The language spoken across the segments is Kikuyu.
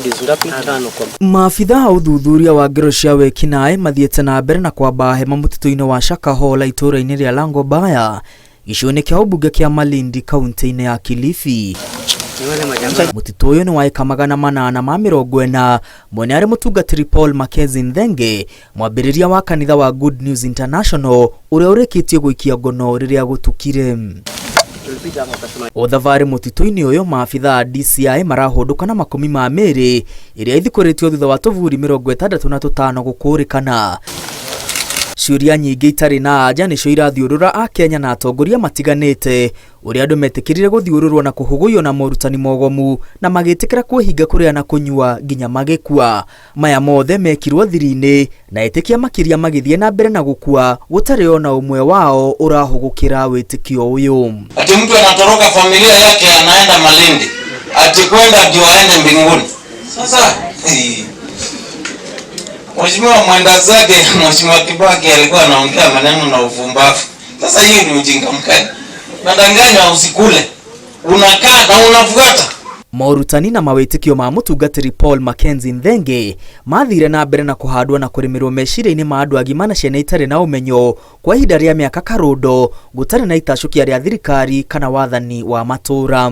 Bodies ngapi? Tano kwa Maabitha a ũthuthuria wa ngero cia wĩkinaĩ mathiĩte na mbere na kwamba hema mũtitũ-inĩ wa Shakahola itũũra-inĩ rĩa Langobaya gĩcigo-inĩ kĩa ũmbunge kĩa Malindi kaunti-inĩ ya Kilifi. Ni wale majamaa. Mũtitũ ũyũ nĩ wa ĩka 840, mwene arĩ mũtungatĩri Paul Mackenzie Nthenge, mwambĩrĩria wa kanitha wa Good News International ũrĩa ũrĩkĩtie gũikia ngono rĩrĩa gũtukire. Tulipita hapo wakasema O thabarĩ mũtitũ-inĩ ũyũ, maabitha a DCI marahũndũka na makũmi ma mĩĩrĩ ĩrĩa ĩthikũrĩtio thutha wa tũburi 65 gũkũrĩkana. Ciũria nyingĩ itarĩ na anja nĩcio irathiũrũra Akenya na atongoria matiganĩte ũrĩa andũ metĩkĩrire gũthiũrũrwo na kũhũgũywo na morutani mogomu na magĩtĩkĩra kwĩhinga kũrĩa na kũnyua nginya magĩkua. Maya mothe mekirwo thiri-inĩ na etĩkia makĩria magĩthiĩ na mbere na gũkua gũtarĩ ona ũmwe wao ũrahũgũkĩra wĩtĩkio ũyũ. Ati mtu anatoroka familia yake anaenda Malindi, ati kwenda ndio aende mbinguni. Sasa eh, Mheshimiwa mwenda zake Mheshimiwa Kibaki alikuwa anaongea maneno na ufumbavu. Sasa hiyo ni ujinga mkali. Nadanganywa usikule, unakaa na unafuata. Morutani na mawĩtĩkio ma mũtungatĩri Paul Mackenzie Nthenge mathire na mbere na kũhandwo na kũrĩmĩrwo meciria-inĩ ma andũ agima na ciana itarĩ na ũmenyo kwa ihinda rĩa mĩaka karũndo gũtarĩ na itacũkia rĩa thirikari kana wathani wa matũũra.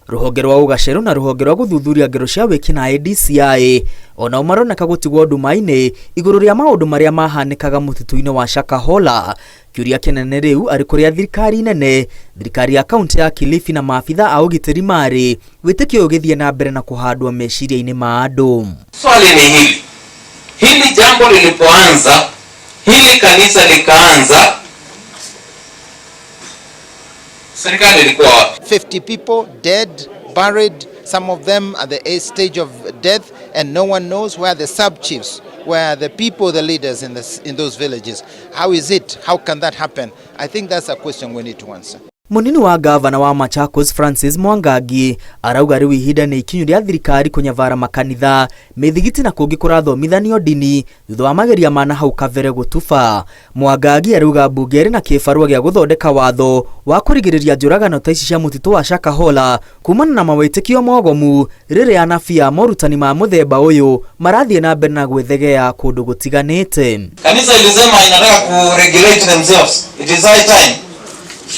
Rũhonge rwa ũgacerũ na rũhonge rwa gũthuthuria ngero cia wĩkinaĩ DCI onao maroneka gũtigwo nduma-inĩ igũrũ rĩa maũndũ marĩa mahanĩkaga mũtitũ-inĩ wa Shakahola. Kĩũria kĩnene rĩu arĩ kũrĩa thirikari nene, thirikari ya kaunti ya Kilifi na maabitha a ũgitĩri marĩ, wĩtĩkio ũgĩthiĩ na mbere na kũhandwo meciria-inĩ ma andũ. Swali ni hili, hili jambo lilipoanza, hili kanisa likaanza, serikali ilikuwa wapi? 50 people dead, buried, some of them at the stage of death, and no one knows where the sub-chiefs, where the people, the leaders in those villages. How is it? How can that happen? I think that's a question we need to answer. Munini wa gavana wa Machakos Francis Mwangangi arauga rĩu ihinda nĩ ikinyu rĩa thirikari kũnyabara makanitha, mĩthigiti na kũngĩ kũrathomithanio ndini thutha wa mageria ma nahau kabere gũtuba. Mwangangi arauga mbunge ĩrĩ na kĩbarũa gĩa gũthondeka watho wa kũrigĩrĩria njũragano ta ici cia mũtitũ wa Shakahola kumana na mawĩtĩkio mogomu rĩrĩa anabii a morutani ma mũthemba ũyũ marathiĩ na mbere na gwĩthegea kũndũ gũtiganĩte. Kanisa ilisema inataka kuregulate themselves. It is high time.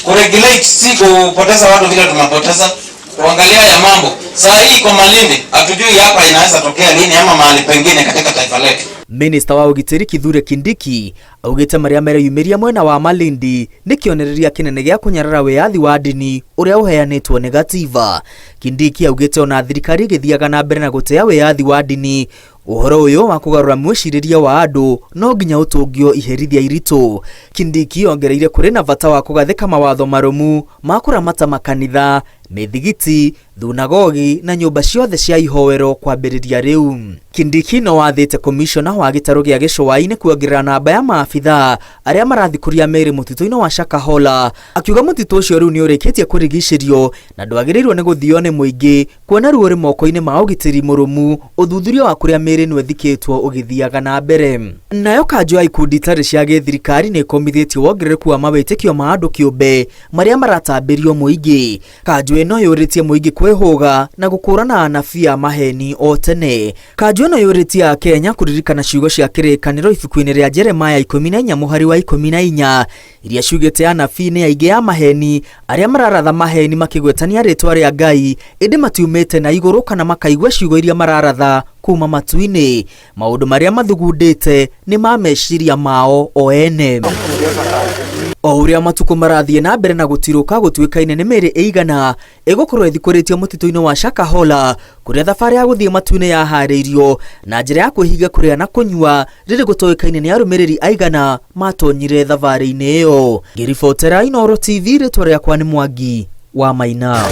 Kuregulate si kupoteza watu vile tumepoteza, kuangalia ya mambo. Saa hii kwa Malindi hatujui hapa inaweza tokea lini ama mahali pengine katika taifa letu. Minista wa ũgitĩri Kithure Kindiki augĩte marĩa mereyumĩria mwena wa Malindi nĩ kĩonereria kĩnene gĩa kũnyarara wĩyathi wa ndini ũrĩa ũheanĩtwo nĩ gatiba. Kindiki augĩte ona thirikari ĩgĩthiaga na mbere na gũtĩa wĩyathi wa ndini, ũhoro ũyũ wa kũgarũra mwĩcirĩrie wa andũ no nginya ũtũngio iherithia iritũ. Kindiki ongereire kũrĩ na bata wa kũgathĩka mawatho marũmu ma kũramata makanitha, mĩthigiti, thunagogi na nyũmba ciothe cia ihoero kwambĩrĩria rĩu. Kindiki no wathĩte komishona wa gĩtarũ gĩa gĩcũa-inĩ kuongerera namba ya maabitha arĩa marathikũria mĩĩrĩ mũtitũ-inĩ wa Shakahola, akiuga mũtitũ ũcio rĩu nĩ ũrĩkĩtie kũrigicĩrio na ndwagĩrĩirwo nĩ gũthio nĩ mũingĩ kuona ruo rĩ moko-inĩ ma ũgitĩri mũrũmu ũthuthuria wa kũrĩa mĩĩrĩ ĩno ĩthikĩtwo ũgĩthiaga na mbere. Nayo kanjũ ya ikundi itarĩ cia gĩthirikari nĩ ĩkũmithĩtie wongerereku wa mawĩtĩkio ma andũ kĩũmbe marĩa maratambĩrio mũingĩ. Kanjũ ĩno yũrĩtie mũingĩ kwĩhũga na gũkũrana anabii a maheni o tene. Kanjũ ĩno yũrĩtie Akenya kũririkana ciugo cia kĩrĩkanĩro ibuku-inĩ rĩa Jeremiah 14 mũhari wa 14 iria ciugĩte anabii nĩ aingĩ a maheni arĩa mararatha maheni makĩgwetania rĩtwa rĩa Ngai ĩndĩ matiumĩte na igũrũ kana makaigua ciugo iria mararatha kuma matu-inĩ. Maũndũ marĩa mathugundĩte nĩ ma meciria mao o ene. O ũrĩa matukũ marathiĩ na mbere na gũtirũka gũtuĩkaine nĩ mĩĩrĩ ĩigana ĩgũkorwo ĩthikũrĩtio mũtitũ-inĩ wa Shakahola kũrĩa thabarĩ ya gũthiĩ matu-inĩ yaharĩirio na njĩra ya kwĩhinga kũrĩa na kũnyua rĩrĩ gũtoĩkaine nĩ arũmĩrĩri aigana matonyire thabarĩ-inĩ ĩyo. Ngĩribotera Inooro TV, rĩtwa rĩakwa nĩ Mwangi wa Maina.